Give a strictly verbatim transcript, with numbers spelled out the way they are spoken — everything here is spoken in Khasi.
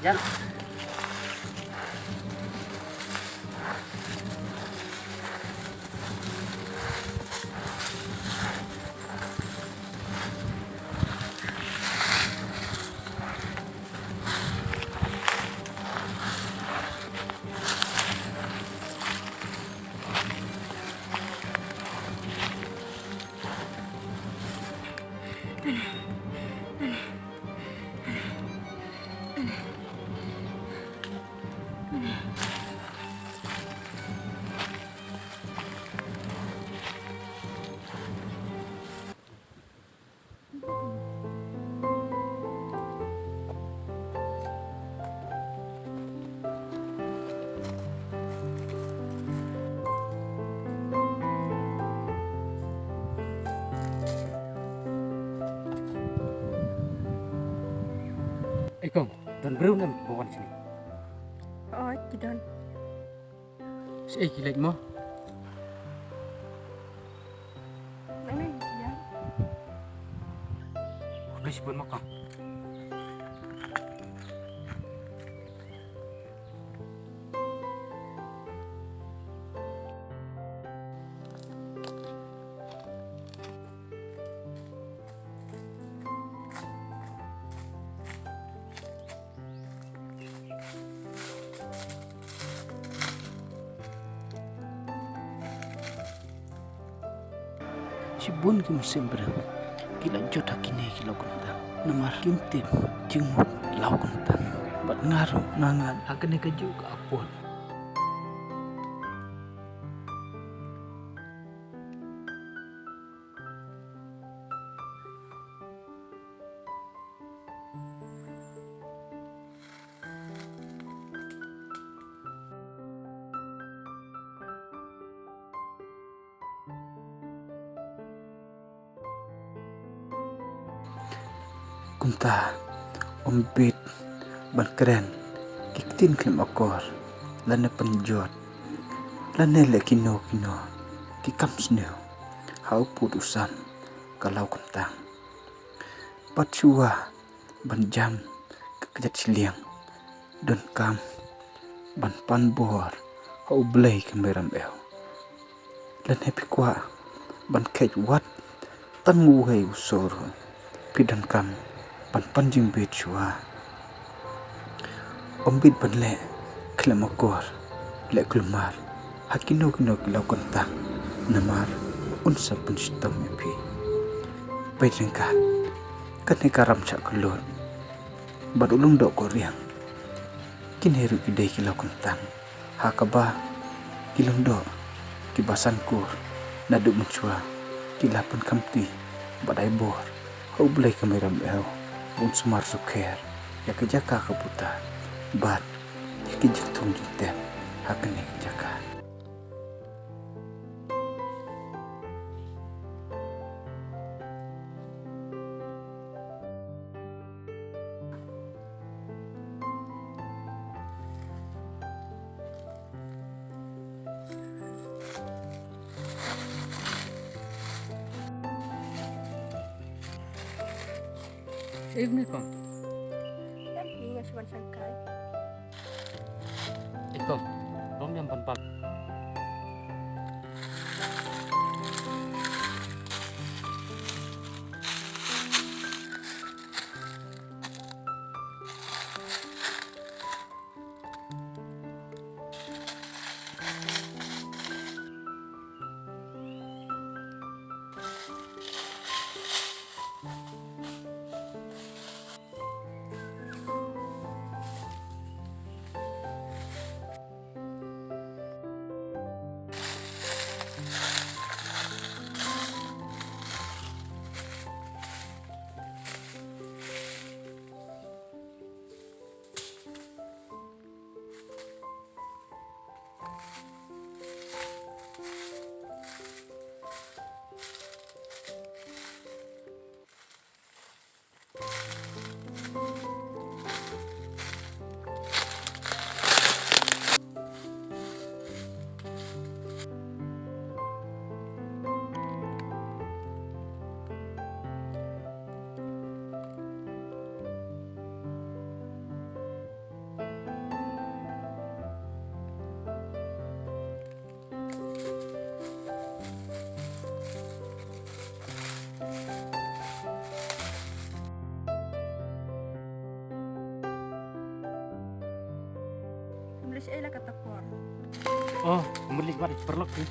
Jan. Ei kong, don briew ne em ba wan shane? Hooid, ki don. Shaei ki leit mo? Nangne, ïa. Khublei shibun mo kong. Shibun ki mynsiem briew ki la jot ha kine ki lawkyntang namar kim tip jingmut lawkyntang. Bad nga ruh nga ngat ha kane kajuh ka apot. Kumta ym bit ban kren ki ktien khlem akor lane pynjot lane leh kino kino ki kam sniew ha u pud u sam ka lawkyntang. Bad shuwa ban jam ka kjat shiliang, donkam ban pan bor ha U Blei ka Mei Ramew. Lane phi kwah ban kheit wat tang uwei u sor, phi donkam ban pan jingbit shuwa. Ym bit ban leh khlem akor, leh kulmar ha kino kino ki lawkyntang namar un sa pynshitom ïa phi. Peit ryngkat, kane ka ram shah kyllut bad u lyngdoh kohriang. Kine ruh ki dei ki lawkyntang ha kaba ki lyngdoh kiba san kur naduh mynshuwa ki la pynkhamti bad ai bor ha U Blei ka Mei Ramew ba un sumar sukher ïa ka jaka ka puta bad ïa ki jingthung jingtep ha kane ka jaka. Evening, Kong. Evening, Ashwan Shankar. Ito, rom jam ban ban. Rish ei la kata por. Oh, muli wat paralok ni.